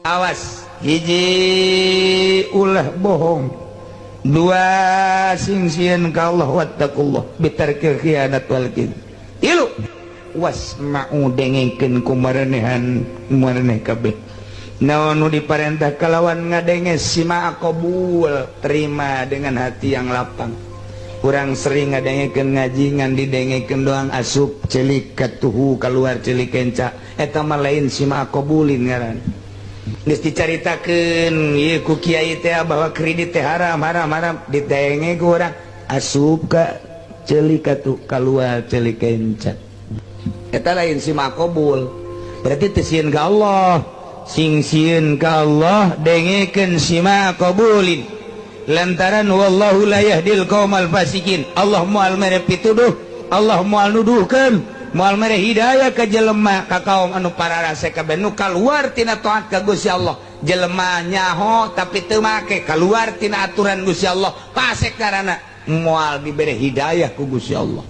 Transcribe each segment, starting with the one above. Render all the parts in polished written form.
Awas, hiji, ulah bohong. Dua, sing sieun ka Allah, wattaqullah bitarkil khianat wal kadzib. Tilu, wasma'u, dengekeun ku marenehan mareneh kabeh naon nu diparentah. Kalawan ngadenge, sima qabul, terima dengan hati yang lapang. Kurang sering ngadengekeun ngaji, ngan didengekeun doang, asup celik katuhu, keluar celik kenca, eta mah lain sima qabulin ngaran. Geus dicaritakeun ieu ku kiai teh bahwa kredit teh haram, haram, haram, didenge ku urang, asup ka celik katuh, keluar celik kenca, eta lain sima qabul. Berarti teu sieun ka Allah. Sing sieun ka Allah, dengekeun sima qabulin, lantaran wallahu la yahdil qaumal fasikin. Allah moal mere pituduh, Allah moal nuduhkeun, moal mere hidayah ka jelema, ka kaum anu pararase kabeh nu kaluar tina taat ka Gusti Allah. Jelema nyaho tapi teu make, kaluar tina aturan Gusti Allah, fasik, karana moal dibere hidayah ku Gusti Allah.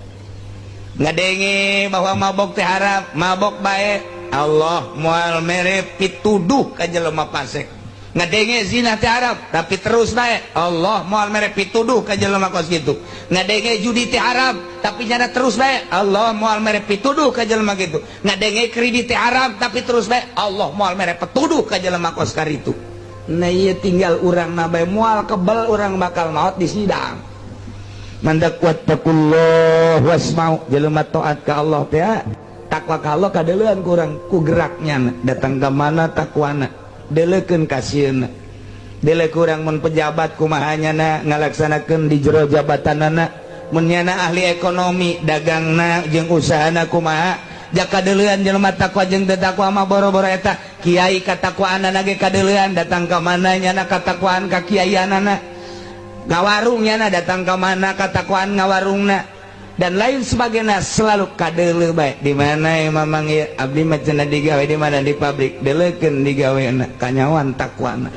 Ngadenge bahwa mabok teh haram, mabok bae, Allah moal mere pituduh ka jelema fasik. Ngadenge zina teh haram, tapi terus bae, Allah moal mere pituduh ka jelema kos kitu. Ngadenge judi teh haram, tapi nyana terus bae, Allah moal mere pituduh ka jelema kitu. Ngadenge kredit teh haram, tapi terus bae, Allah moal mere petuduh ka jelema kos karitu. Nah, ieu tinggal urang na bae. Moal kebel urang bakal maot di sidang. Mandak wattaqullah wasma'u. Jelema taat ka Allah teh, takwa ka Allah kadeuleun kurang ku geraknya, datang ke mana takwana, deleukeun kasieuna, dele kurang mun pejabat kumaha nyana ngalaksanakeun di jero jabatanana, mun nyana ahli ekonomi, dagangna jeung usahana kumaha, jaka deuleuan jelema takwa jeung teu takwa mah boro-boro eta. Kiai katakwaanana ge kadeuleun, datang ka mana nyana katakwaan ka kiaianana, ngawarung nyana, datang ka mana katakwaan ngawarungna, dan lain sebagainya. Selalu kadeuleu bae. Di mana ya mamang ya? Abdi mah cenah digawe di mana? Di pabrik. Deleukeun digawe kanyawan takwana.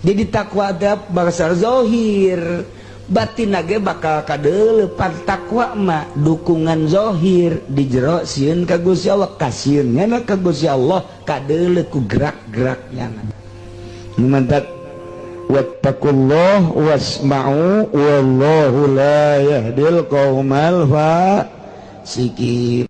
Jadi takwa teh bangsa zohir, batin ge bakal kadeuleu. Pan takwa mah dukungan zohir, di jero sieun ka Gusti Allah, kasieun nyana ka Gusti Allah kadeuleu ku gerak-geraknya. Mantap, wattaqullah wasma'u, wallahu la yahdil qaumal fasikin.